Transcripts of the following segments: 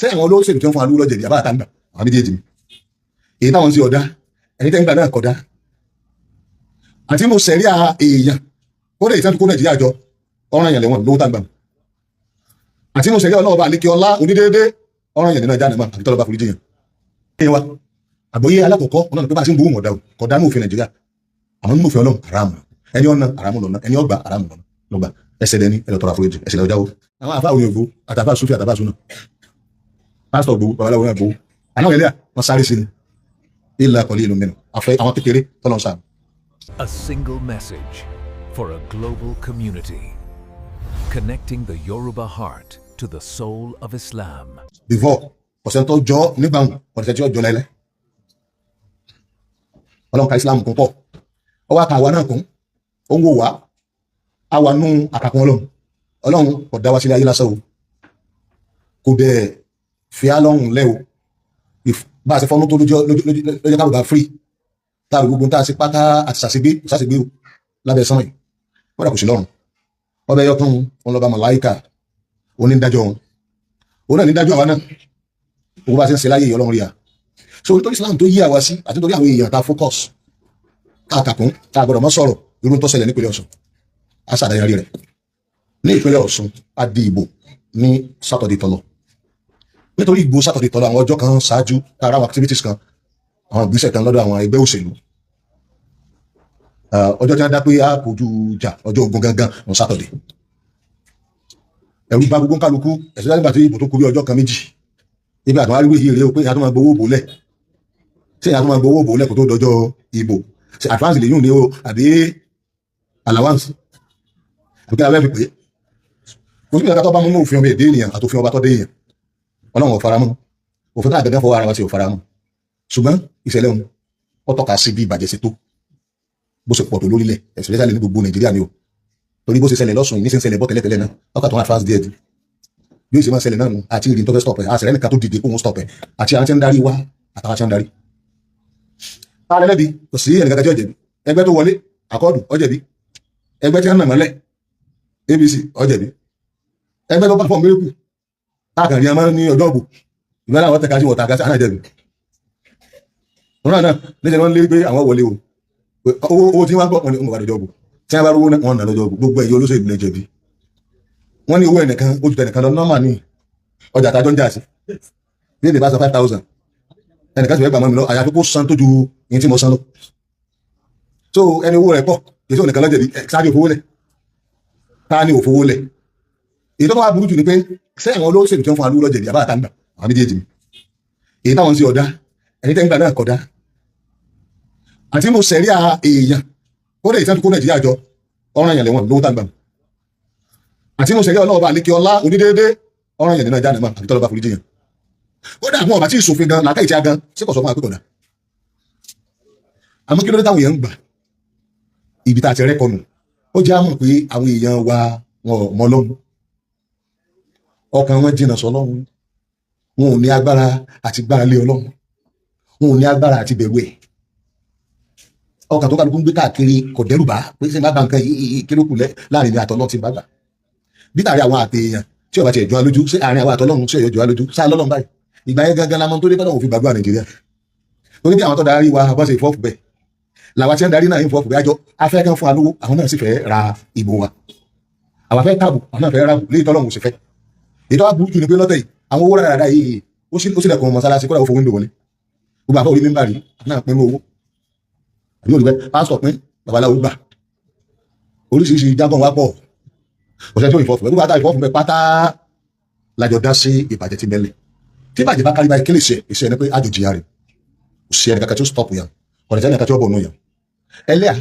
Ṣé àwọn olóṣèlú tí wọ́n fún wa lówó ló jẹ̀bi, àbá àtàǹgbà? Àwọn méjèèjì ni. Èyí táwọn ń ṣe ọ̀dá, ẹni tẹ́ ń gbà náà kọ̀dá. Àti mo sẹ̀rí èèyàn kódà ìtàn kó Nàìjíríà jọ ọ̀ràn yẹn lẹ́wọ̀n lówó tàgbà. Àti mo sẹ̀rí ọlọ́ọ̀bá àlékè ọlá onídéédé, ọ̀ràn yẹn nínú ẹja nàmá àbí tọ́lọ́ba foríjì yẹn. Ẹ̀yẹ wa, àgbọ́yé alákọ̀ọ́kọ́ ọ̀nà pé bá a ṣe ń gbowó ọ̀dà o, kọ̀dá ní òfin Nàìjíríà, àmọ́ nínú òfin Ọlọ́run, haramu. Ẹni ọ̀nà haramu lọ́nà, ẹni ọgbà haramu lọ́nà lọ́gbà. Ẹsẹ̀ lẹ́ni ẹ lọ tọrọ àforíjì, ẹsẹ̀ lẹ́ọjáwó. Àwọn àfáà òyìnbó àtàfà sufi àtàfà suna, pásítọ̀ gbowó, babaláwo náà gbowó, àná ẹlẹ́yà wọ́n sáré sí ni ilà kọ̀lí ìlú mẹ́nu àfẹ́ àwọn kékeré tọ́lọ́ sáà. A single message for a global community. Connecting the Yoruba heart to the soul of Islam. Before, ọ̀sẹ̀ tó jọ nígbà wọn, ọ̀sẹ̀ tí ó jọ lẹ́lẹ́. Ọlọ́run ka Islam kún pọ̀, ọwọ́ aka àwa náà kún, ó ń wò wá, àwa nú àkàkùn Ọlọ́run. Ọlọ́run kò dá wa sílé ayé lásán o, kò dẹ̀ fi á lọ́rùn lẹ́ o. Bá a ṣe fọ́nú tó lójó lójó káàbọ̀ bá free táàbí gbogbo tá a ṣe pátá àti ṣàṣegbé ṣàṣegbé o lábẹ́ sánmọ̀ yìí, wọ́n dà kò sí lọ́rùn. Ọbẹ̀ yọkàn wọn lọ́ba màláìkà onídàájọ́ wọn, òun náà nídájọ́ àwa náà. Òun bá ṣe ń ṣe láyé, Ọlọ́run rí a. So nítorí Islam tó yí àwa sí àti nítorí àwọn èèyàn tá a focus, tá a kàkún, tá a gbọ́dọ̀ mọ́ sọ̀rọ̀ irú tó ṣẹlẹ̀ nípínlẹ̀ Ọ̀ṣun, a ṣàdáyàrí rẹ̀. Ní ìpínlẹ̀ Ọ̀ṣun, a di ìbò ní Saturday tọ́lọ̀. Nítorí ìbò Saturday tọ́lọ̀, àwọn ọjọ́ kan ṣáájú, tá a ra àwọn activities kan, àwọn ìgbésẹ̀ kan lọ́dọ̀ àwọn ẹgbẹ́ òṣèlú. Ọjọ́ tí wọ́n dá pé a kojú ìjà, ọjọ́ ogun gangan on Saturday, ẹ̀rù bà gbogbo kálukú, ẹ̀sìn láti gbà tí ìbò tó kú bí ọjọ́ kan méjì ibi àtúnwá rí wíyí rèé o, pé ìyá tó máa gbowó bò lẹ̀, ṣé ìyá tó máa gbowó bò lẹ̀ kó tó dọjọ́ ìbò, ṣe advance lè yún ní o àbí allowance àbí kí la fẹ́ fi pè é? Kò sí ìyàtọ̀ tó bá mú òfin ọmọ èdè ènìyàn àtòfin ọba tó dé èèyàn. Ọlọ́run ò faramọ́ òfin tá àgẹ́gẹ́ fọwọ́ ara wa sí, ò faramọ́. Ṣùgbọ́n ìṣẹ̀lẹ̀ òun ó tọ́ka sí bí ìbàjẹ́ ṣe tó, bó ṣe pọ̀ tó lórílẹ̀, especially ní gbogbo Nàìjíríà ni o. Torí bó ṣe ṣẹlẹ̀ lọ́sùn yìí ní ṣe ń ṣẹlẹ̀ bọ́ tẹ́lẹ̀tẹ́lẹ̀ náà, ọkà tó ń advance díẹ̀ bí ó ṣe máa ṣẹlẹ̀ náà nù. Àti ìrìn tó fẹ́ stop ẹ̀, àṣẹrẹ́ nìkan tó dìde kó ń stop ẹ̀, àti àwọn tí ń darí wa àtàwọn tí ń darí. Ààrẹ lẹ́bi, kò sí ẹnìkan tí ó jẹ̀bi. Ẹgbẹ́ tó wọlé, Accord, ó jẹ̀bi. Ẹgbẹ́ tí wọ́n nà mọ́lẹ̀, APC, ó jẹ̀bi. Ẹgbẹ́ tó perform miracle táàkàn rí ọmọ ní ọjọ́ òbò ìgbà náà, wọ́n tẹ̀ka sí, wọ́n tàka sí, àná jẹ̀bi. Wọn náà níṣẹ́ ni wọ́n lé pé àwọn wọlé o. Owó owó tí wọ́n gbọ́, wọn ni wọ́n wà lọ́jọ́ òbò tí wọ́n bá rówó náà, wọ́n nà lọ́jọ́ òbò. Gbogbo ẹ̀yẹ olóṣèlú lè jẹ̀bi. Wọ́n ní owó ẹnìkan ó ju tẹnìkan lọ, nọ́mà ní ọjà àtàjọ ń jà sí. Bí èdè bá san 5,000, ẹnìkan sì fẹ́ gbà mọ́ mi lọ, àyàfi kó san tó ju ìyẹn tí mo san lọ. So ẹni owó rẹ̀ pọ̀, kì í ṣe ònìkan ló jẹ̀bi. Ṣáájú òfowó lẹ̀, ta ni òfowó lẹ̀? Èyí tó bá wà burú jù ni pé ṣé àwọn olóṣèlú tí wọ́n fún wa lówó ló jẹ̀bi, àbá àtàǹgbà? Àwọn méjèèjì ni. Èyí táwọn ń ṣe ọ̀dá, ẹni tẹ́ ń gbà náà kọ̀dá. Àti mo sẹ̀rí èèyàn kódà ìtàn kó Nàìjíríà jọ ọ̀ràn yẹn lẹ́wọ̀n lówó tàgbà. Àti mo sẹ̀rí ọlọ́ọ̀bá àlékè ọlá onídéédé, ọ̀ràn yẹn nínú ẹja nàmá àbí tọ́lọ́ba foríjì yẹn. Kódà àwọn ọba tí ìṣòfin gan làákàyè tí a gan ṣé kò sọ fún wa pé kódà. Àmọ́ kí ló dé táwọn èèyàn ń gbà? Ibi tá a ti rẹ́kọ̀nù, ó jẹ́ àmọ̀ pé àwọn èèyàn wa, wọn ò mọ Ọlọ́run, ọkàn wọn jìnnà sọ́lọ́run, wọn ò ní agbára àti gbára lé Ọlọ́run, wọn ò ní agbára àti bẹ̀rù ẹ̀. Ọkàn tó kálukú ń gbé káàkiri kò dẹ́rù bá pé ṣé má ba nǹkan yìí, kí ló kù láàrin ní àtọ́lọ́ ti bá gbà bí tàrí àwọn àtẹ̀yàn tí ó bá tiẹ̀ jọ wá lójú. Ṣé àárín àwọn àtọ́lọ́run tí ó jọ wá lójú sáà lọ́lọ́run báyìí? Ìgbà yẹn gangan la mọ̀ tó dé tọ́lọ́run fi gbàdúrà Nàìjíríà, torí bí àwọn tó darí wa bọ́n ṣe ìfọ́fù bẹ́ẹ̀ làwa tí ń darí náà ìfọ́fù bẹ́ẹ̀. Àjọ afẹ́ kan fún wa lówó, àwọn náà sì fẹ́ ra ìbò wa. Àwọn afẹ́ káàbù, àwọn náà fẹ́ rábù léyìí tọ́lọ́run ò sì fẹ́. Èyí tó wá burú jù ni pé lọ́tẹ̀ yìí, àwọn owó rárá yìí, ó sì lẹ̀kùn mọ́sálásí, kódà ó fowó ń lò wọlé. Gbogbo àfọ orí mímbà rí náà pín owó àbí olùgbẹ́ pásítọ̀ pín, babaláwo gbà, oríṣiríṣi jágọ̀ wá pọ̀. Ọ̀sẹ̀ tó ìfọ̀fù gbogbo àtà ìfọ̀fù bẹ́ẹ̀ pátá lájọ dá sí ìbàjẹ́ tí mẹ́lẹ̀. Tí ìbàjẹ́ bá kárí báyìí, kí lè ṣe ìṣe ẹni pé àjòjì rẹ̀ kò sí ẹnì kankan tí ó stop yàn, kò ní ẹnì kan tí ó bọ̀ nù yàn. Ẹlẹ́à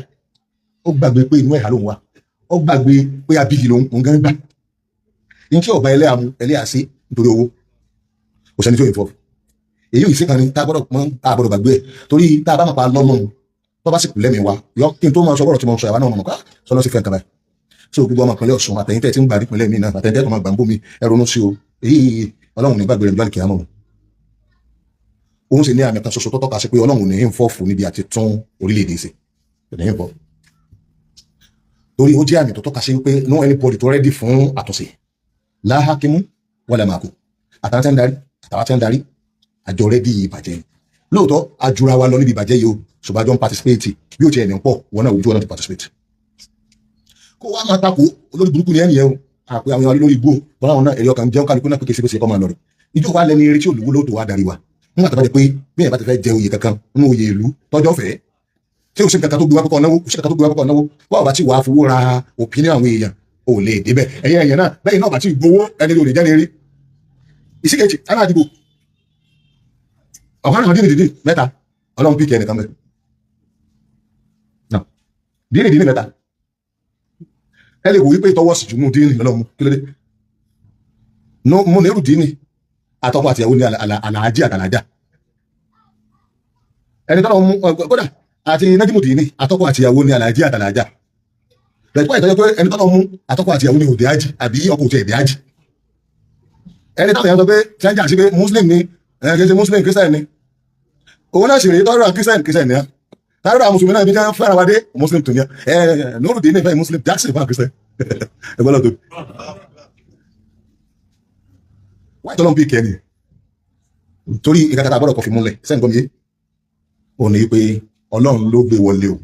ó gbàgbé pé inú ẹ̀hà lòun wà, ó gbàgbé pé abiyì lòun, òun gan gbà ní tí ọba ẹlẹ́à mú ẹlẹ́à sí nítorí owó. Kò sẹ́ni tí ó ìfọ̀fù èyí ò sí kan ní tá a gbọ́dọ̀ pọ́n, tá a gbọ́dọ̀ gbàgbé ẹ̀, torí tá a bá máa pa lọ́lọ́run tó bá sì kù lẹ́mìí wa yọ kí n tó máa sọ bọ́rọ̀ tí mo sọ, ìwà náà mọ̀ ká sọ lọ sí fẹ́ nǹkan báyìí. So gbogbo ọmọ ìpínlẹ̀ Ọ̀ṣun, àtẹ̀yìntẹ̀ tí ń gbà nípìnlẹ̀ mi náà, àtẹ̀yìntẹ̀ tó máa gbà ń bò mí, ẹ ronú sí o. Èyí Ọlọ́run ní gbàgbé rẹ̀ nígbà kìá mọ̀. Òun sì ní àmì kan ṣoṣo tó tọ́ka sí pé Ọlọ́run ní ń fọ́ọ̀fù níbi àti tún orílẹ̀-èdè ṣe, ní ń fọ́, torí ó jẹ́ àmì tó tọ́ka sí pé no anybody tó ready fún àtúnṣe láhákímú wala màkù, àtàwọn tí ń darí, àtàwọn. Àtàwọn tí wọ́n ń darí àjọ rẹ̀ bí ìbàjẹ́ ni. Lóòótọ́ ajura wa lọ níbi ìbàjẹ́ yìí o, ṣùgbọ́n àjọ ń participate. Bí ó ti ẹ̀nì pọ̀, wọn náà ojú ọ̀nà ti participate. Kó wá máa takò olórí burúkú ni ẹnìyẹn o, àpè àwọn èèyàn lórí igbó wọn láwọn náà èrè ọkàn jẹun, kálukú náà pé kí ṣe kọ́ máa lọ rẹ̀. Ìjọ wa lẹni eré tí olùwó lóòótọ́ wa darí wa nígbà tó bá jẹ pé bí ẹ̀ bá ti fẹ́ jẹ oyè kankan nínú oyè ìlú tọ́jọ́ fẹ́ tí o sì kankan tó gbé wá kọ́kọ́ náwó, kò sí kankan tó gbé wá kọ́kọ́ náwó, wọ́n ò bá ti wàá fowó ra opinion àwọn èèyàn, ò lè débẹ̀. Ẹ̀yin èèyàn náà bẹ́ẹ̀ náà bá ti gbowó, ẹni ló lè jẹ́ ní rí. Ìsíkejì aládìbò ọ̀kan náà, díìnì díìnì mẹ́ta, Ọlọ́run pick ẹnìkan bẹ́ẹ̀ díìnì díìnì mẹ́ta. Ẹ lè wò wípé ìtọ́wọ́ sì jù nù díìnì lọ́lọ́mú. Kí ló dé? Mo nírù díìnì àtọkọ àtìyàwó ní àlàájì àtàlàjà ẹni tọ́lọ́ mú. Kódà àti nájímù díìnì, àtọkọ àtìyàwó ní àlàájì àtàlàjà. Lẹ́tọ́ ìtọ́jọ́ pé ẹni tọ́lọ́ mú, àtọkọ àtìyàwó ní òde ájì àbí ọkọ̀ òtí ẹ̀dẹ̀ ájì. Ẹni táwọn èèyàn sọ pé tí wọ́n jà sí pé Muslim ni, kì í ṣe Muslim, Christian ni òun náà sì rèé. Tọ́rọ̀ Christian, Christian ni tọ́rọ̀ àwọn mùsùlùmí náà bí wọ́n fẹ́ràn wa dé, Muslim tó ní ẹ Nurudeen ní fẹ́ Muslim, Jackson fún Christian ẹgbẹ́ lọ́dọ̀ wáyé tọ́lọ́ bí kẹ́ni. Torí ìkàkàtà àbọ̀dọ̀ kọfí múlẹ̀ sẹ́ǹgbọ́n mi yé, ò ní pé Ọlọ́run ló gbé wọlé o.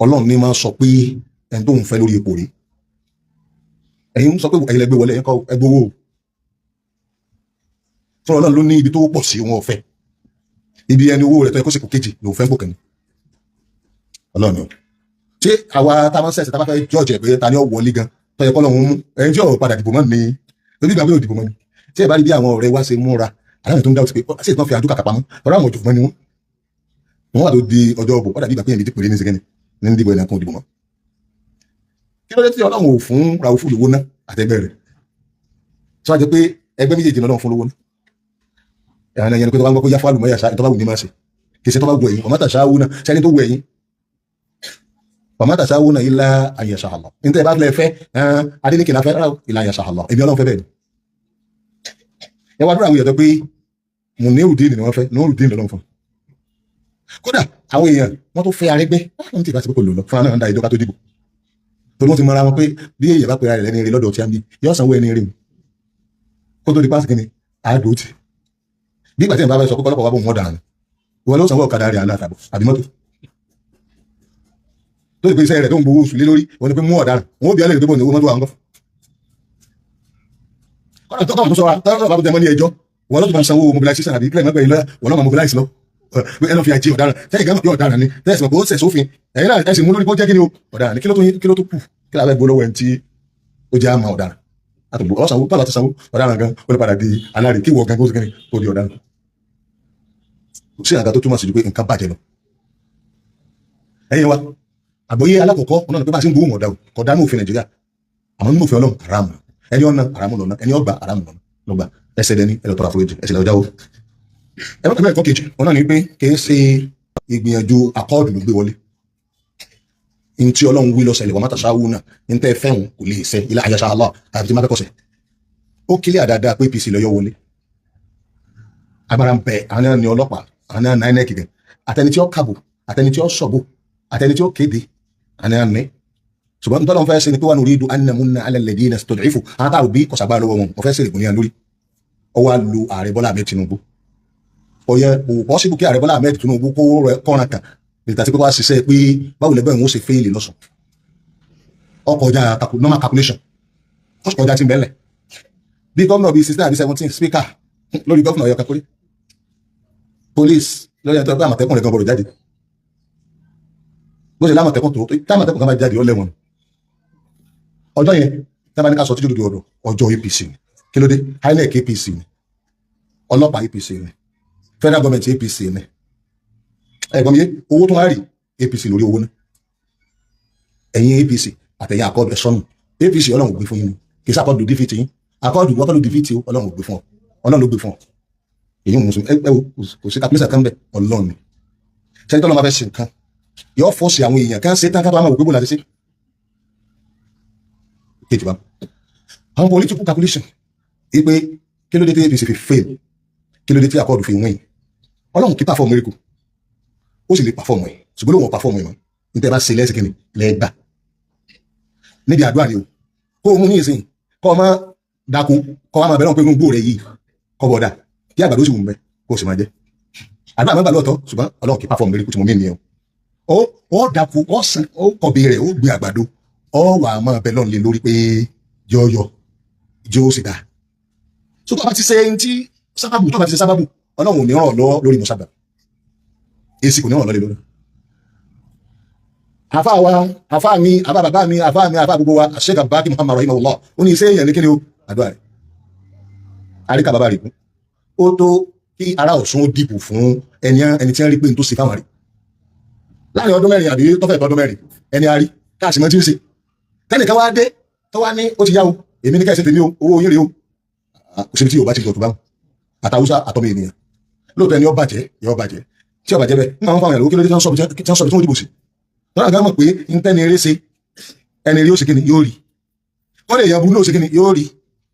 Ọlọ́run ní máa sọ pé ẹni tó ń fẹ́ lórí ipò rí. Ẹ̀yin ń sọ pé ẹ̀yin lẹ gbé wọlé, ẹ̀yin kọ́ ẹgbẹ́ owó fún Ọlọ́run ló ní ibi tó pọ̀ sí wọn ọ̀fẹ́ ibi ẹni owó rẹ̀ tó yẹ kó sì kó kejì lòun fẹ́ ń pò kẹ́ni Ọlọ́run ni o. Ṣé àwa tá a máa ń sẹ̀sẹ̀ tá a bá fẹ́ jọ́ọ̀jẹ̀ pé ta ni ó wọlé gan tó yẹ kọ́ lọ́run mú ẹni tí ò padà dìbò mọ́ ni torí ìgbà pé ò dìbò mọ́ ni. Tí ẹ bá rí bí àwọn ọ̀rẹ́ wa ṣe múra, aláwọ̀ tó ń dá òtí pé ṣé ìtàn fi àdúkà pamọ́ ọ̀rọ̀ àwọn òjògbọ́n ni wọ́n wọ́n wà tó di ọjọ́ ọ̀bọ̀ ọ̀dà bí ìgbà pé èmi ti pèrè ní sẹ́kẹ́ni ní dìbò ẹ̀nà kan òdìbò mọ́. Kí ló dé tí Ọlọ́run ò fún Ràúfù lówó ná àtẹgbẹ́ rẹ̀ tí wọ́n á jẹ́ pé ẹgbẹ́ méjèèjì lọ́lọ́run fún lówó ná? Ẹ̀hàn ẹ̀yẹn ni pé tó bá ń gbọ́ pé yáfọ́ àlùmọ́ yàṣá, tó bá wù ní máa ṣe, kì í ṣe tó bá wù ẹ̀yìn ọmọ tàṣà wù náà sẹ́ni tó wù ẹ̀yìn ọmọ tàṣà wù náà ilá àyẹ̀ṣà àlọ́ níta ẹ̀ bá tilẹ̀ fẹ́ Adélékè la fẹ́ rárá, ilá àyẹ̀ṣà àlọ́, èmi Ọlọ́run fẹ́ bẹ́ẹ̀ ni. Ẹ wá dúró àwọn èèyàn tó pé Munirudeen ni wọ́n fẹ́, Nurudeen lọ́lọ́run fún. Kódà àwọn èèyàn wọ́n tó fẹ́ Arẹ́gbẹ́, wọ́n ti bá ti pé kò lò lọ fúnra náà ń da ìjọba tó dìbò torí wọ́n ti mọra wọn pé bí èèyàn bá pera rẹ̀ lẹ́ni rí lọ́dọ̀ tí a ń bí yóò sanwó ẹni rí mu kó tó di páàsì kínní àádó tì. Bí ìgbà tí èèyàn bá fẹ́ sọ pé kọ́lọ́pàá wà bóun wọ́n dànù, ìwọ ló sanwó ọ̀kadà rẹ̀ àná àtàbọ̀ àbí mọ́tò tó ti pé iṣẹ́ rẹ̀ tó ń gbowó oṣù lé lórí wọn ni pé mú ọ̀daràn wọn ó bí alẹ́ ìdìbò ní owó mọ́tò àwọn kọ́ kọ́nà tó kọ́ tó sọ́ra tọ́lá bá tó tẹ̀ mọ́ ní ẹjọ́ wọn ló tó máa sanwó mobilization àbí kílẹ̀ mọ́gbẹ̀yìn lọ́yà wọn lọ́ máa mobilize lọ pé ẹ lọ́ fi àjẹ ọ̀daràn tẹ́yìn gẹ́gẹ́ bí ọ̀daràn ni tẹ́yìn sì mọ̀ pé ó sẹ̀ sófin, ẹ̀yin náà ẹ sì mú lórí bó jẹ́ kí ni o ọ̀daràn ni. Kí ló tó kù kí la fẹ́ gbó lọ́wọ́ ẹni tí ó jẹ́ àmà ọ̀daràn àtògbò ọ̀sánwó bá láti sanwó ọ̀daràn gan, ó lè padà di aláre kí wọ́n gan kó sì kí ni kó di ọ̀daràn. Kò sí àga tó túmọ̀ sí ju pé nǹkan bàjẹ́ lọ. Ẹ̀yin wa, àgbọ́yé alákọ̀ọ́kọ́ ọ̀nà ni pé bá a ṣe ń gbóhùn ọ̀dà kọ̀dá ní òfin Nàìjíríà, àmọ́ nínú òfin Ọlọ́run, haramu ẹni ọ̀nà haramu lọ́nà ẹni ọgbà haramu lọ́nà lọ́gbà ẹsẹ̀ dẹni ẹ lọ tọrọ àforíjì ẹsẹ̀ lọ́jà o. Ẹ bá tẹ̀lé ẹ̀kọ́ kejì, ọ̀nà ni pé kì í ṣe ìgbìyànjú Accord ló gbé wọlé. Ntí Ọlọ́run wí lọ́sẹ̀lẹ̀ wọ́n mátàṣá wù náà ntẹ́ fẹ́hùn kò lè ṣe ilá àyàṣà Allah àti tí má fẹ́ kọ́sẹ̀. Ó kílẹ̀ àdáadáa pé APC lọ́yọ́ wọlé. Agbára ń bẹ, àwọn náà ní ọlọ́pàá, àwọn náà ní INEC gan, àtẹni tí ó kàbò, àtẹni tí ó sọ̀bò, àtẹni tí ó kéde, àwọn náà ní. Ṣùgbọ́n ntọ́lọ́n fẹ́ ṣe ni pé wà nuridu an namunna ala alladhina stud'ifu, àwọn táwọn òbí kọ̀ṣàgbára lọ́wọ́ wọn, wọ́n fẹ́ ṣe ìgbóníyàn lórí. Ó wá lu ààrẹ Bọ́lá Ahmed Tinubu. Ó yẹ kò possible kí ààrẹ Bọ́lá Ahmed Tinubu kó rẹ kọ́ran kan nígbà tí pé wá ṣiṣẹ́ pé báwo lẹ́gbẹ̀ẹ́ òun ó ṣe fail lọ́sùn. Ọkọ̀ ọjà normal calculation, ọkọ̀ ọjà ti ń bẹ́lẹ̀ bí gómìnà bíi 16 àbí 17, speaker lórí gómìnà ọ̀yọ́ kakuri, police lórí ẹni tó gbé Àmọ̀tẹ́kùn rẹ̀ gan gbọdọ̀ jáde. Bó ṣe lámọ̀tẹ́kùn tó támọ̀tẹ́kùn kan bá jáde, ó lẹ́wọ̀n ọjọ́ yẹn. Tí a bá ní ká sọ títí dòdò ọ̀dọ̀ ọjọ́ APC ni. Kí ló dé? INEC APC ni, ọlọ́pàá APC ni, federal government APC ni. Ẹ̀gbọ́n mi yé, owó tó wá rí APC lórí owó náà. Ẹ̀yin APC àtẹ̀yìn Accord ẹ̀sọ́nù APC, Ọlọ́run ò gbé fún yín ni. Kì í sá Accord defeat yín, Accord wọ́n ló defeat o, Ọlọ́run ò gbé fún ọ, Ọlọ́run ló gbé fún ọ. Èyí ń mùsùlùmí ẹ wo, kò sí calculation kan bẹ̀. Ọlọ́run ni sẹ́ni tọ́lọ́ máa fẹ́ ṣe nǹkan, yóò force àwọn èèyàn kan ṣe tán ká tó wá máa wò pé bó la ti ṣe. Kejì bá àwọn political calculation ipe kí ló dé tí APC fi fail, kí ló dé tí Accord fi win. Ọlọ́run kì í perform miracle, ó sì lè perform ẹ̀, ṣùgbọ́n lóun ò perform ẹ̀ mọ́. Níta ẹ bá ṣe lẹ́sìn kìíní lẹ́gbà níbi àdúrà ni o. Kó o mú ní ìsìn, kó o má dáko, kó o má máa bẹ̀rẹ̀ pé inú gbó rẹ̀ yìí Kọ́bọ̀ dà kí àgbàdo sì wù mẹ́ kó o sì máa jẹ. Àdúrà máa gbà lóòótọ́, ṣùgbọ́n Ọlọ́run kì í pàfọ́ mẹ́rin kú tí mo mí nìyẹn o. Ó dàkú, ó sàn, ó kọ̀bí rẹ̀, ó gbin àgbàdo, ó wà á máa bẹ lọ́n lé lórí pé yọ̀ọ̀yọ̀ jẹ́ ó sì dáa. So tó bá ti ṣe ẹni tí sábàbù, tó bá ti ṣe sábàbù, Ọlọ́run ò ní ràn ọ́ lọ́wọ́ lórí mùsàbà, èsì kò ní ràn ọ́ lọ́wọ́ lórí. Àfa wa, àfa mi, àfa bàbá mi, àfa mi, àfa gbogbo wa, Sheikh Abubakar Muhammad rahimahullah, ó ní iṣẹ́ èèyàn ní kíni o, àdúrà rẹ̀. Àríkà bàbá rẹ̀ kú, ó tó kí ará Ọ̀ṣun ó dìbò fún ẹni tí wọ́n rí pé n tó ṣe fáwọn rẹ̀ láàrin ọdún 4 àbí tọ́fẹ̀ tọdún 4, ẹni a rí káàsì mọ́ tí ń ṣe. Tẹ́nìkan wá dé tó wá ní ó ti yá o, èmi ní kẹ́sì tèmi o, owó yín rèé o. Kò síbi tí Yorùbá ti gbọ̀tù báwọn àtàwùsá àtọmọ ènìyàn. Lóòótọ́ ẹni ó bàjẹ́ yọ bàjẹ́, tí ó bàjẹ́ bẹ́ẹ̀ nígbà wọn fáwọn ìyàwó, kí ló dé tí wọ́n sọ bí tí wọ́n dìbò sí lọ́nà kan mọ̀ pé ntẹ́ni eré ṣe, ẹni eré ó ṣe kíni yóò rí, wọ́n lè yan burú náà ó ṣe kíni yóò rí.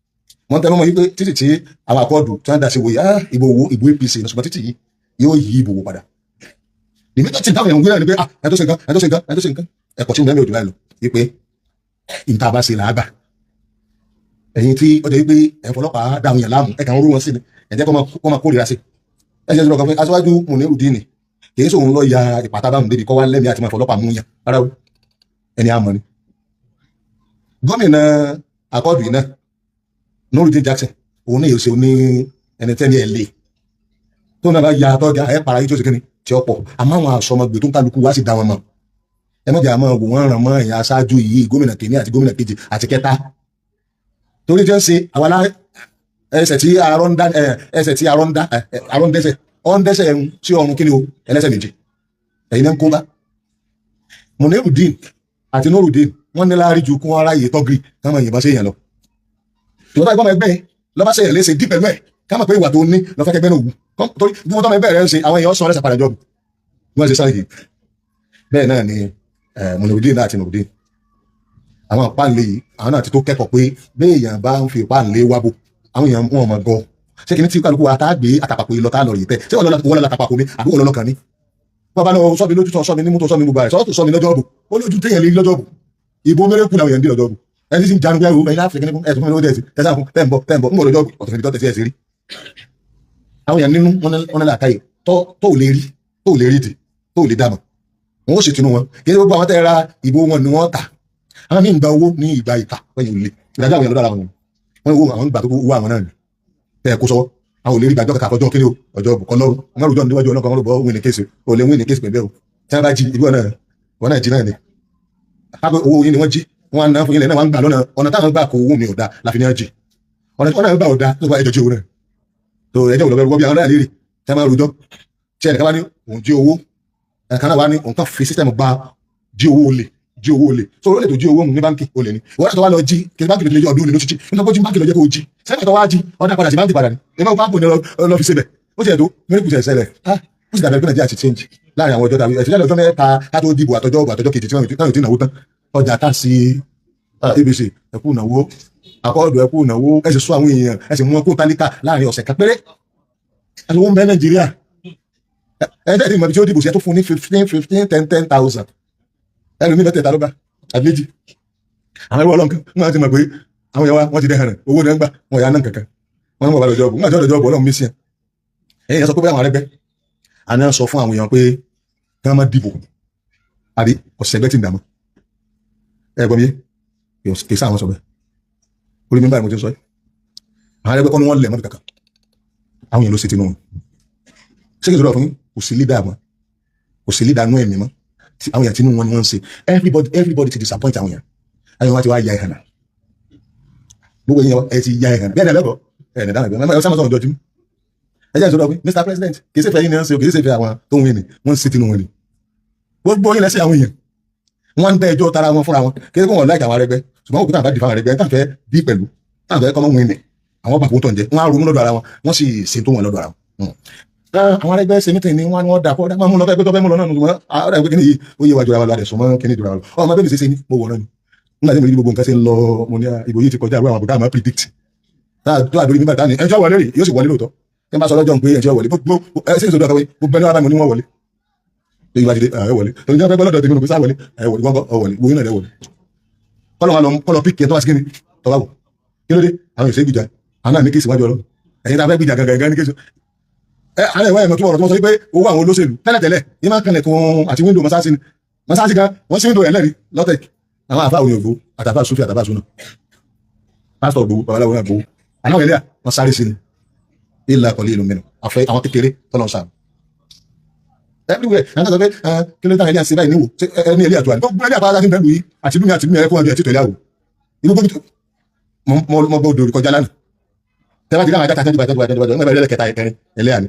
Wọ́n tẹnu mọ́ yí pé títì tí àwọn Accord tí wọ́n dà sí wòye, ìbò wo ìbò APC, ṣùgbọ́n títì yìí yóò yí ìbò wò padà. Lèmi tó ti dáhùn ẹ̀hún gbéra ni pé ah, ẹ tó ṣe nǹkan, ẹ tó ṣe nǹkan, ẹ tó ṣe nǹkan. Ẹ̀kọ́ tí mo mẹ́rin òjò láì lọ wípé ìta bá ṣe làágbà. Ẹ̀yin tí ó jẹ́ wípé ẹ̀ fọlọ́pàá dáhùn yàn láàmú, ẹ̀ kàn ń rú wọn sí ni, ẹ̀ jẹ́ kó máa kórìíra sí. Ẹ ṣe sọ̀rọ̀ kan pé aṣáájú Munirudeen kì í sòun lọ ya ìpàtà báwọn débi kọ́ wá lẹ́mìí àti máa fọlọ́pàá mú yàn rárá o, ẹni àmọ́ ni. Gómìnà Accord yìí náà, Nurudeen Jackson, òun náà yóò ṣe ní ẹni tẹ́ni ẹ̀ lé tó náà bá ya tọ́jà ẹ̀ para yìí tó ṣe kíni tí ó pọ̀. Àmọ́ àwọn àsọmọgbè tó ń kálukú wá sí dá wọn mọ̀, ẹ mọ̀jà máa wò wọ́n ràn mọ́ ẹ̀yà aṣáájú yìí, gómìnà kìíní àti gómìnà kejì àti kẹta, torí jẹ́ ń ṣe àwọn alá ẹsẹ̀ tí arọ́ ń dá, ẹsẹ̀ tí arọ́ ń dá, arọ́ ń dẹ́sẹ̀, ọ́ ń dẹ́sẹ̀ ẹ̀hún sí ọrùn kíni o, ẹlẹ́sẹ̀ méjì ẹ̀yin náà ń kó bá. Munirudeen àti Nurudeen wọ́n ní láàrin ju kún aráyè tọ́gìrì káwọn yìnbọn sí èèyàn lọ. Ìwọ́n tó ẹgbẹ́ lọ́ba ṣe èèyàn léṣe dí pẹ̀lú ẹ̀, ká mọ̀ pé ìwà tó ní lọ́fẹ́ kẹgbẹ́ náà wù, torí bí wọ́n tọ́ ẹgbẹ́ rẹ̀ ń ṣe, àwọn èèyàn sọ ọ́lẹ́sà padà jọ́bù wọ́n ṣe sáré. Bẹ́ẹ̀ náà ni Munirudeen náà àti Nurudeen, àwọn páńlé yìí, àwọn náà ti tó kẹ́kọ̀ọ́ pé béèyàn bá ń fi páńlé wábò, àwọn èèyàn wọn mọ̀ gan. Ṣé kìíní tí kálukú wa tá a gbé àtàpàpọ̀ yìí lọ tá a lọ rí tẹ, ṣé wọ́n lọ látàpàpọ̀ mi àbí wọ́n lọ lọ́kàn mi? Wọ́n bá lọ sọ́mi lójú, tó sọ́mi nímú, tó sọ́mi gbogbo rẹ̀, sọ́tò sọ́mi lọ́jọ́ ọ̀bù, ó lójú téèyàn lè rí lọ́jọ́ ọ̀bù. Ìbò mẹ́rẹ́kù làwọn èèyàn ń dì lọ́jọ́ ọ̀bù. Ẹni tí ń janu pé ẹ̀yin láti kíní fún ẹ̀sùn fún mi lówó tẹ̀sí tẹ̀sán fún tẹ̀ ń bọ̀ tẹ̀ ń bọ̀ ń bọ̀ lọ́jọ́ ọ̀bù, ọ̀tọ̀ níbi tó tẹ̀sí ẹ̀ sí rí. Àwọn èèyàn nínú wọn ní làákàyè tó ò lè rí, tó ò lè rí dì, tó ò lè dàmọ̀, wọn ó sì tinú wọn. Kí gbogbo àwọn tẹ́ ra ìbò wọn ni wọ́n tà. Àwọn míì ń gba owó ní ìgbà ìta wọ́n yìí lè ìdájọ́ àwọn èèyàn lọ́dọ̀ àwọn wọn owó àwọn gbà tó owó àwọn náà ni tẹ́ ẹ kó sọ́wọ́. Àwọn ò lè rí gbàjọ́ kàkà àfọjọ́ kí ni o, ọjọ́ òbùkọ́ lọ́rùn wọn rújọ́ níwájú ọlọ́kan, wọn rò bọ́ win ní case, ò lè win ní case pẹ̀lú ẹ̀ o. Tí wọ́n bá jí ìlú ọ̀nà wọn náà jí náà ni kápẹ́ owó yín ni wọ́n jí, wọ́n á ná fún yín lẹ́nu, wọ́n á gbà lọ́nà ọ̀nà táwọn gbà kó owó mi ò da láfi ní ọ́ jí ọ̀nà tí wọ́n náà gbà ò da tó bá ẹjọ́ jí owó náà tó ẹjọ́ òlọ́bẹ̀ rúgbọ́ bí àwọn náà léèrè tí wọ́n máa rojọ́. Tí ẹnìkan bá ní òun jí owó, ẹnìkan náà wá ní òun kàn fi system gba jí owó olè, jí owó olè, so olè tó jí owó ní báńkì olè ni. Ìwọ́n tó wá lọ jí kí báńkì ló ti lè jẹ́ ọdún olè ló ti jí, nítorí pé ó jí báńkì lọ jẹ́ kó jí sẹ́yìn tó wá jí ọ̀dà padà sí báńkì padà ni ìmọ̀ báńkì ní lọ fi síbẹ̀. Ó ti ẹ̀dọ́ mẹ́rin kùsẹ̀ ṣẹlẹ̀, ó sì dàbẹ̀ pé Nàìjíríà ti change láàrin àwọn ọjọ́ tàbí ẹ̀sìn ọjọ́ 3 ká tó dìbò, àtọjọ́ ọgbà, àtọjọ́ kejì tí wọ́n ti náwó tán ọjà tá sí ABC. Ẹkú ìnáwó Accord, ẹkú ìnáwó, ẹ sì sọ àwọn èèyàn, ẹ sì mú wọn kó tálíkà láàrin ọ̀sẹ̀ kan péré. Ẹ sì wọ́n bẹ Nàìjíríà, ẹ tẹ́tí ìmọ̀ ibi tí ó dìbò sí, ẹ tó fún ní 15 15 10 10,000, ẹlòmíì mẹ́tẹ̀ẹ̀ta ló gbà àbí méjì. Àwọn ẹrú ọlọ́nkan wọn ti mọ̀ pé àwọn èèyàn wa wọ́n ti dẹ́hàn owó náà ń gbà wọn yà náà kankan wọn ń bọ̀ bá lọ́jọ́ ọ̀bù nígbà tí wọ́n lọ́jọ́ ọ̀bù Ọlọ́run mí sí ẹ̀. Ẹ̀yìn sọ pé báwọn arẹ́gbẹ́ àná sọ fún àwọn èèyàn pé kí wọ́n má dìbò àbí ọ̀sẹ̀ ẹgbẹ́ tí ń dààmú. Ẹ gbọ́ mi yé, kì í sáà wọn sọ bẹ́ẹ̀ orí mi báyìí mo ti ń sọ yìí. Àwọn arẹ́gbẹ́ kọ́ ni wọ́n lẹ̀ mọ́bì kankan, àwọn èèyàn ló ṣe tinú wọn. Ṣé kí n sọ̀rọ̀ fún yín? Kò sí leader mọ́, kò sí leader nú ẹ̀mí mọ́. Àwọn èèyàn tinú wọn ni wọ́n ń ṣe. Everybody, everybody ti disappoint àwọn èèyàn. Àwọn èèyàn wá ti wá ya ìhànà. Gbogbo èèyàn ẹ ti ya ìhànà bẹ́ẹ̀ ni ẹlẹ́kọ̀ọ́ ẹ̀ ní dáhùn ẹ̀ sábà sọ̀rọ̀ jọjú. Ẹ jẹ́ ìṣòro pé Mr President, kì í ṣe fẹ́ yín ni wọ́n ń ṣe o, kì í ṣe fẹ́ àwọn tó ń wí ni wọ́n ń ṣe tinú wọn ni. Gbogbo yín lẹ́sẹ̀ àwọn èèyàn wọ́n ń dá ẹjọ́ tara wọn fúnra wọn. Kì í ṣe pé wọ́n láìka àwọn arẹgbẹ́, ṣùgbọ́n òkúta àbá dì fáwọn arẹgbẹ́ táwọn fẹ́ bí pẹ̀lú táwọn fẹ́ kọ́mọ́ win ni àwọn bàbá tó ń jẹ wọ́n á ronú lọ́dọ̀ ara wọn, wọ́n sì ṣe tó wọn lọ́dọ̀ ara wọn. Àwọn arẹgbẹ́ ṣe mítìn ni wọ́n ní wọ́n dà kọ́ máa mú lọ fẹ́ pé tó fẹ́ mú lọ náà nù, ṣùgbọ́n ọ̀dà pé kíni yìí ó yé wájú ara wa lọ, àdẹ̀sùn mọ́ kíní ìdúrà lọ. Ọmọ bẹ́ẹ̀ mi ṣe ṣe ni mo wọ̀ náà ni nígbà tí mo rí gbogbo nǹkan ṣe ń lọ, mo ní ìbò yìí ti kọjá àwọn àbùdá àmọ́ predict tó àdórí nígbà táni ẹjọ́ wọlé rè yóò sì wọlé lóòótọ́. Tí wọ́n bá sọ lọ́jọ́ pé ẹjọ́ wọlé, gbogbo ẹ ṣe ìṣòro àkàwé gbogbo ẹni wà bá mi ní wọ́n wọlé èyí bá ti dé ẹ wọlé torí jẹ́ pé lọ́dọ̀ tèmi nù pé sá wọlé, ẹ wọlé wọ́n kọ́ ọ wọlé gbogbo yín náà ẹ wọlé kọ́lọ́ wa lọ kọ́lọ́ píkì ẹ tó wá sí kíni tọ́wá wò. Kí ló dé àwọn ìṣègùjà àwọn náà ní kí ìsìnwájú ọlọ́run. Ẹ̀yin tá a fẹ́ gbìjà gangan ní kéṣù ẹ alẹ́ ìwà ẹ̀mọ̀ tó ọ̀rọ̀ tó wọ́n sọ pé owó àwọn olóṣèlú tẹ́lẹ̀tẹ́lẹ̀ yìí máa ń kanlẹ̀ kún àti window mọ́sáàsì ni, mọ́sáàsì kan wọ́n sí window rẹ̀ lẹ́rìí lọ́tẹ̀. Àwọn àfa òyìnbó àtàfà sufi àtàfà sunu, pásítọ̀ gbowó, babaláwo náà gbowó, aláwọ̀ ẹlẹ́yà wọ́n sáré sí ni. Ìlà kọ̀lé ìlú mẹ́nu àfẹ́ àwọn kékeré tọ́lọ̀ sáà everywhere. Àwọn kan sọ pé kí ló dáhùn ẹlẹ́yà sí báyìí níwò ẹ ní ẹlẹ́yà tó wà ní gbogbo ẹlẹ́yà pátá ní bẹ́ẹ̀ lù yìí àti lùmí àti lùmí ẹ̀kọ́ ọjọ́ ẹ̀ títọ̀ ẹlẹ́yà wò inú gbogbo. Mo gbọ́ odò kọjá lánàá, tẹ́lá ti dáhùn ajá tàbí tàbí tàbí tàbí tàbí ẹlẹ́kẹta ẹ̀kẹrin ẹlẹ́yà ni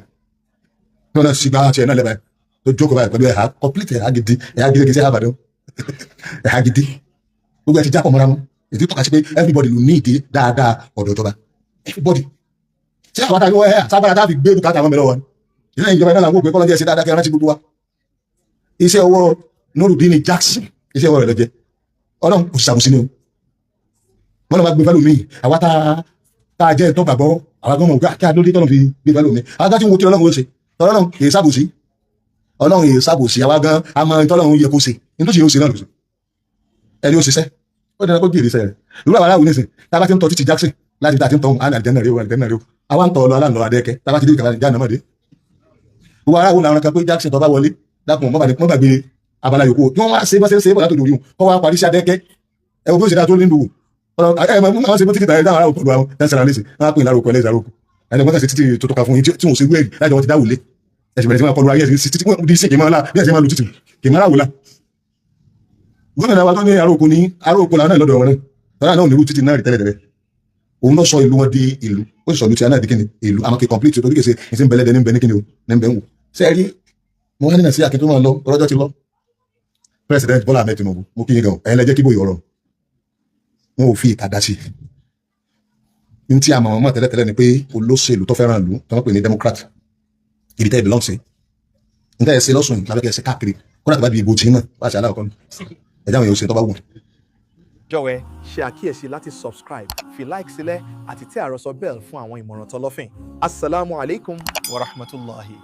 wọn náà sì gba tiẹ̀ náà lẹ́bàá tó jókòó báyìí pẹ̀lú ẹ̀há complete, ẹ̀há gidi, ẹ̀há gidi kìí ṣe ẹ̀há àbàdàn, ẹ̀há gidi. Gbogbo ẹ̀ ti jápọ̀ mọ́ra wọn. Èdè tọ́ka sí pé everybody ló ní ìdí dáadáa ọ̀dọ̀ ìjọba, everybody. Ṣé àwọn àtàwọn ẹ̀ sábàrà tá a fi gbé bùkátà àwọn mẹ́lọ́wọ́ ni ilé ìjọba náà làwọn òpè kọ́lọ́jẹ́ ṣe dáadáa kí rántí gbogbo wa. Iṣẹ́ ọwọ́ Nurudeen Jackson, iṣẹ́ ọwọ́ rẹ̀ lọ jẹ́. Ọlọ́run kò ṣàbùsí ni o. Wọ́n lọ bá gbé fẹ́lú mi, àwa tá a jẹ́ tó gbàgbọ́, àwa gan mọ̀ pé kí a lóde tọ́lọ́ fi gbé fẹ́lú mi. Àwa tí ń wo kí Ọlọ́run ó ṣe, Ọlọ́run kì í ṣàbùsí, Ọlọ́run kì í ṣàbùsí. Àwa gan a mọ tọ́lọ́run yẹ kó ṣe ní tó ṣe yóò ṣe náà lòsì. Ẹni ó ṣiṣẹ́ ó dára kó jèrè iṣẹ́ rẹ̀. Irú àwọn aláwọ̀ nísìn tá a bá ti ń tọ́ títí Jackson láti tá a ti ń tọ́ àná àlìjẹ́nà rẹ̀ o, àlìjẹ́nà rẹ̀ o. Àwa ń tọ́ lọ aláǹlọ́ adẹ́kẹ́ tá a bá ti dé ìkàlà ìjà nàmọ́dé. Gbogbo aráwọ̀ làwọn kan pé Jackson tó bá wọlé, dákun mọ́ gbàgbé abala yòókù kí wọ́n wá ṣe bá ṣe ń ṣe bọ̀ látòdò orí wọn kọ́ wá parí sí adẹ́kẹ́. Ẹ wo bí ó ṣe dáa tó nílùú ẹ mọ ṣe bó títí tàyẹ dáhùn aráwọ̀ pẹ̀lú àwọn tẹ́sán lẹ́sìn wọn á pè ní aróko ẹlẹ́sìn aróko ẹni wọ́n kàn ṣe títí tó tọ́ka fún yín tí wọ́n ṣe wẹ́ẹ̀rì láti wọ́n ti dáwò lé ẹ̀sìn bẹ̀rẹ̀ sí máa kọlu ayé ẹ̀sìn títí wọ́n di sí kì í máa la bí ẹ̀sìn máa lu títì kì í máa ráwò la. Gómìnà wa tó ní aróko ní aróko làwọn náà lọ́dọ̀ wọn náà tọ́lá náà onírú títì náà rí tẹ́lẹ̀tẹ́lẹ̀. Òun náà sọ ìlú wọn di ìlú, ó sì sọ ìlú tí a náà di kíni ìlú àmọ́ kì í complete torí kèsè ìsìn bẹ̀lẹ́dẹ̀ ní bẹ̀ ní kíni o ní bẹ̀ ń wò. Ṣé ẹ rí mo wá nínà sí akin tó máa lọ ọlọ́jọ́ ti lọ. President Bola Ahmed Tinubu, mo kí yín gan, ẹ̀yin lẹ jẹ́ kí bóyá ọ̀rọ̀ wọn ò fi ìka dá sí i. Ní tí a mọ̀ wọ́n mọ̀ tẹ́lẹ̀tẹ́lẹ̀ ni pé olóṣèlú tó fẹ́ràn ìlú tó wọ́n pè ní Democrat, ibi tẹ́ ẹ belong sí, ní tẹ́ ẹ ṣe lọ́sùn lábẹ́ kẹ́ ẹ ṣe káàkiri kódà tó bá di ìbò tí náà wá sí aláwọ̀ kan ẹ̀jẹ̀ àwọn èèyàn ṣe tó bá wù. Jọ̀wọ́ ṣe àkíyèsí láti subscribe, fi like sílẹ̀ àti tẹ àròsọ bell fún àwọn ìmọ̀ràn tọlọ́fìn. Asalaamu alaykum wa rahmatulahi.